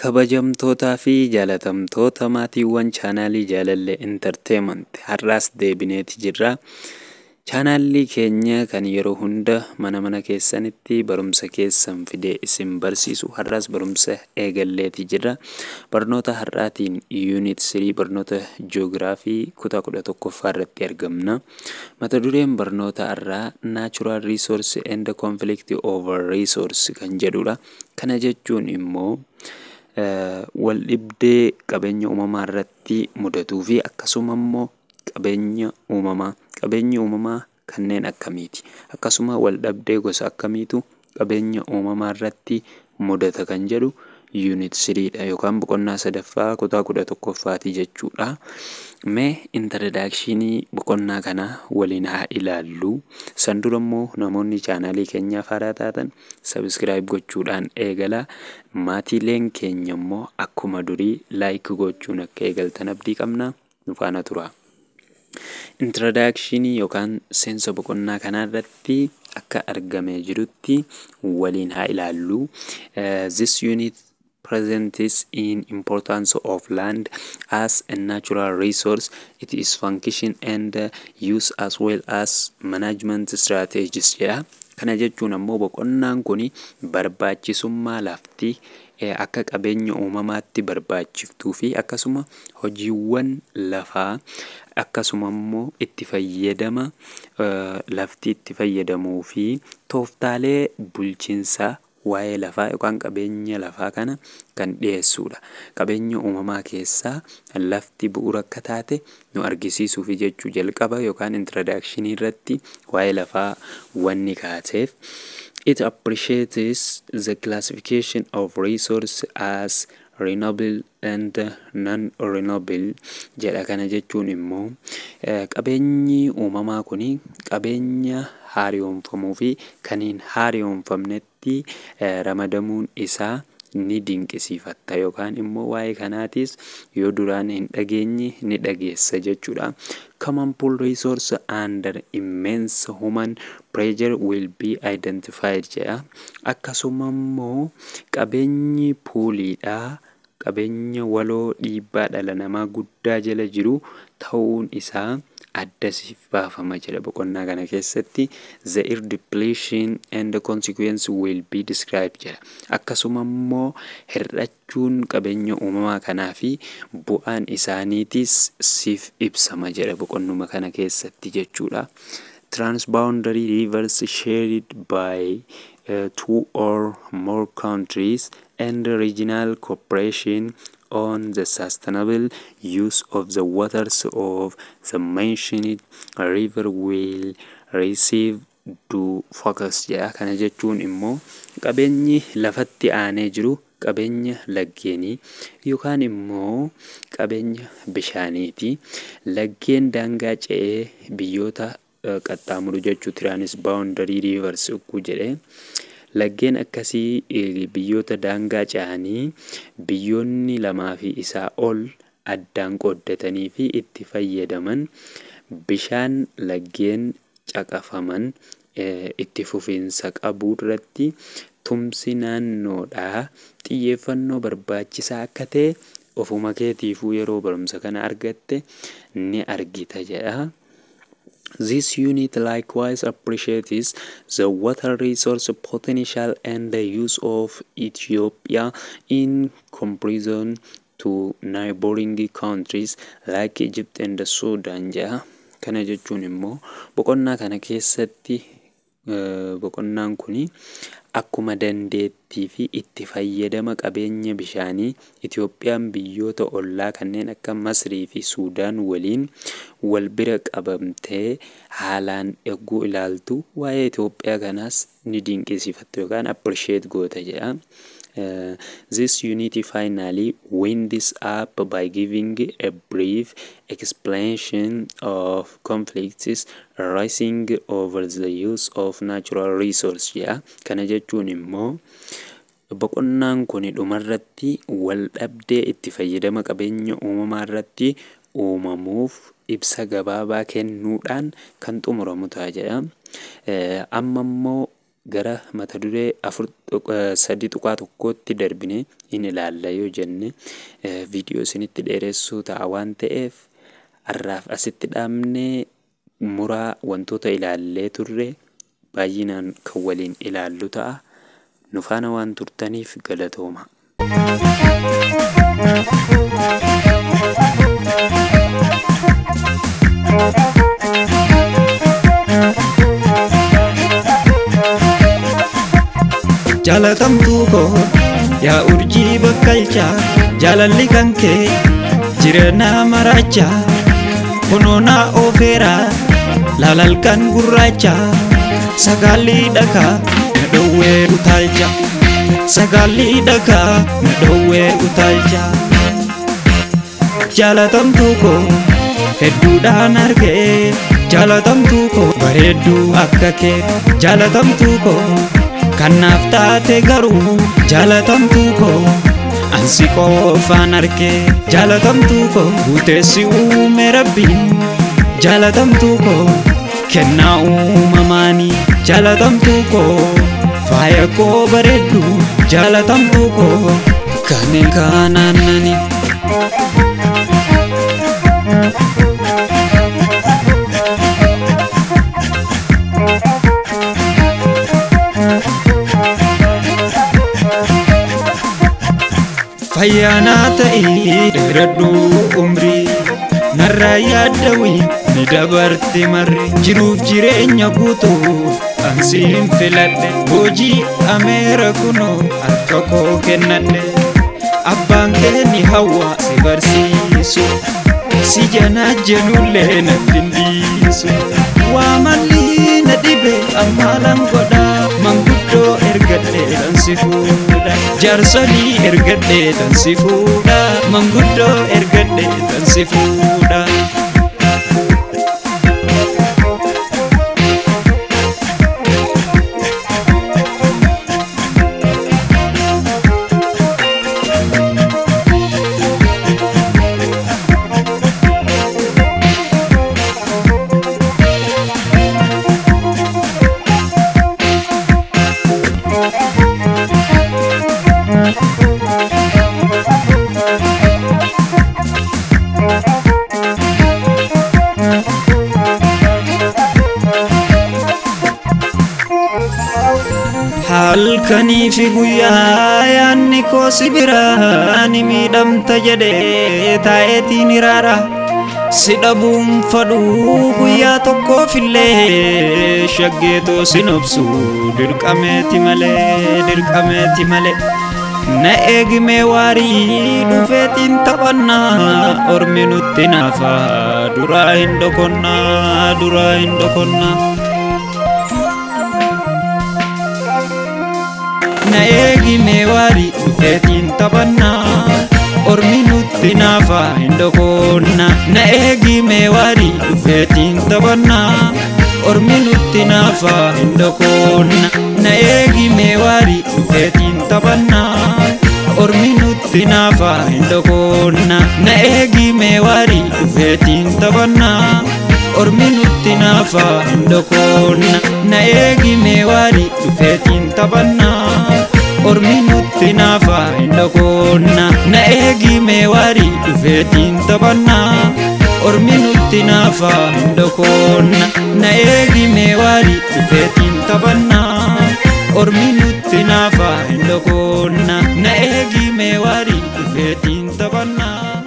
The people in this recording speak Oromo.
Kabajamtootaa fi jaalatamtoota maatiiwwan chaanaalii Jaalallee Entertainment, har'aas deebineeti jirra. Chaanaalli keenya kan yeroo hunda mana mana keessanitti barumsa keessan fidee isin barsiisu har'aas barumsa eegalleeti jirra. Barnoota har'aatiin Unit 3, barnoota Jiyoogiraafii kutaa 11ffaa irratti argamna. Mata dureen barnoota har'aa "Natural Resource and Conflict over Resource" kan jedhudha. Kana jechuun immoo wal dhibdee qabeenya uumamaa irratti mudatuu fi akkasuma immoo qabeenya uumamaa, qabeenyi uumamaa kanneen akkamiiti, akkasuma wal dhabdee gosa akkamiitu qabeenya uumamaa irratti mudata kan jedhu Unit 3dha yookaan boqonnaa sadaffaa kutaa 11ffaati jechuudha. Mee introductionii boqonnaa kanaa waliin haa ilaallu. San dura immoo namoonni chaanaalii keenyaaf haaraa taatan subscribe gochuudhaan eegalaa. Maatiileen keenya immoo akkuma durii like gochuun akka eegaltan abdii qabna. Nu faana tura. Introductionii yookaan seensa boqonnaa kanaa irratti akka argamee jirutti waliin haa ilaallu. This unit presents in importance of land as a natural resource, its function and use, as well as management strategies jedha. Kana jechuun ammoo boqonnaan kun barbaachisummaa lafti akka qabeenya uumamaatti barbaachiftuu fi akkasuma hojiiwwan lafaa, akkasuma immoo itti fayyadama lafti itti fayyadamuu fi tooftaalee bulchiinsaa waa'ee lafaa yookaan qabeenya lafaa kana kan dhiyeessudha. Qabeenya uumamaa keessaa lafti bu'uura akka taate nu argisiisuufi jechuu jalqaba yookaan introductionii irratti waa'ee lafaa wanni kaaseef. It appreciates the classification of resource as renewable and non-renewable jedha. Kana jechuun immoo qabeenyi uumamaa kun qabeenya haaromfamuu fi kan hin haaromfamnetti ramadamuun isaa ni dinqisiifatta yookaan immoo waa'ee kanaatis yoo duraan hin dhageenye ni dhageessa jechuudha. Common pool resource under immense human pressure will be identified jedha. Akkasuma immoo qabeenyi pooliidhaa qabeenya waloo dhiibbaa dhala namaa guddaa jala jiru ta'uun isaa adda siif baafama jedha boqonnaa kana keessatti. The air depletion and the consequence will be described jedha. Akkasuma immoo hir'achuun qabeenya uumamaa kanaa fi bu'aan isaaniitis siif ibsama jedha boqonnuma kana keessatti jechuudha. Transboundary rivers shared by two or more countries and regional cooperation on the sustainable use of the waters of the mentioned river will receive due focus jedha. Kana jechuun immoo qabeenyi lafatti aanee jiru qabeenya laggeenii yookaan immoo qabeenya bishaaniiti. Laggeen daangaa ce'ee biyyoota qaxxaamuru jechuu, transboundary rivers ugguu jedhee. Laggeen akkasii biyyoota daangaa ce'anii biyyoonni lamaa fi isaa ol addaan qooddatanii fi itti fayyadaman, bishaan laggeen caqafaman itti fufiinsa qabu irratti tumsi naannoodhaa xiyyeeffannoo barbaachisaa akka ta'e ofuma keetiifuu yeroo barumsa kana argatte ni argita jedha. This unit likewise appreciates the water resource potential and the use of Ethiopia in comparison to neighboring countries like Egypt and Sudan jedha. Kana jechuun immoo boqonnaa kana keessatti boqonnaan kun akkuma dandeettii fi itti fayyadama qabeenya bishaanii Itoophiyaan biyyoota ollaa kanneen akka Masrii fi Suudaan waliin wal bira qabamtee haalaan eeguu ilaaltu, waa'ee Itoophiyaa kanaas ni dinqisiifattu yookaan appreciate goota jedha. This unit finally winds up by giving a brief explanation of conflicts arising over the use of natural resource jedha. Kana jechuun immoo boqonnaan kun dhumarratti wal dhabdee itti fayyadama qabeenya uumamaa irratti uumamuuf ibsa gabaabaa kennuudhaan kan xumuramu ta'a jedha. Amma immoo Gara mata duree 3.1tti darbinee in ilaalla yoo jenne, viidiyoo isinitti dheeressuu ta'a waan ta'eef, har'aaf asitti dhaabnee muraa wantoota ilaallee turre baay'inaan kan waliin ilaallu ta'a. Nu faana waan turtaniif galatooma. Jaalatamtuu koo, yaa urjii bakkalchaa, jaalalli kan kee jireenya maraachaa, kunuunaa oofeera laalalkan gurraacha, sagaalli dhakaa na dhowwee utaalcha, sagaalli dhakaa na dhowwee utaalcha. Jaalatamtuu koo, hedduudhaan argee, jaalatamtuu koo, bareedduu akka kee, jaalatamtuu koo, kanaaf taate garuu, jaalatamtuu koo, ansi qofaan argee. Jaalatamtuu koo, guuteessi uume rabbii, jaalatamtuu koo, kennaa uumamaanii, jaalatamtuu koo, faaya koo bareeddu, jaalatamtuu koo, kanneen kaanaannani. Fayyaanaa ta'ii dheeradhu umrii, narraa yaaddawii ni dabarti marri, jiruuf jireenya guutuuf ansiin filadhe, hojii ameera kunoo harka koo kennadhe. Abbaan kee ni hawwa si barsiisu, si janaa jenullee natti hin dhiisu. Waa malli na dhibe ammaalan godhaa, manguddoo ergadhee tan si fuudha, jaarsolii ergadhee tan si fuudha, manguddoo ergadhee tan si fuudha. Halkanii fi guyyaa yaanni koo si biraa, ni miidhamta jedhee taa'eetiin hiraara. Si dhabuun fadhuu guyyaa tokkoof illee, shaggeetoo sin obsu dirqameeti malee, dirqameeti malee. Na eegimee waarii dhufeetiin taphannaa, ormi nutti naafa duraa hin dhokonnaa, duraa hin dhokonnaa. Na eegimee waarii dhufeetiin taphannaa, ormi nutti naafa hin dhokonnaa. Na eegimee waarii dhufeetiin taphannaa, ormi nutti naafa hin dhokonnaa. Na eegimee waarii dhufeetiin taphannaa, ormi nutti naafa hin dhokonnaa. Na eegimee waarii dhufeetiin taphannaa, ormi nutti naafa hin dhokonnaa. Na eegimee waarii dhufeetiin taphannaa, ormi nutti naafa hin dhokonnaa. Na eegimee waarii dhufeetiin taphannaa, ormi nutti naafa hin dhokonnaa. Na eegimee waarii dhufeetiin taphannaa, ormi nutti naafa hin dhokonnaa. Na eegimee waarii dhufeetiin taphannaa.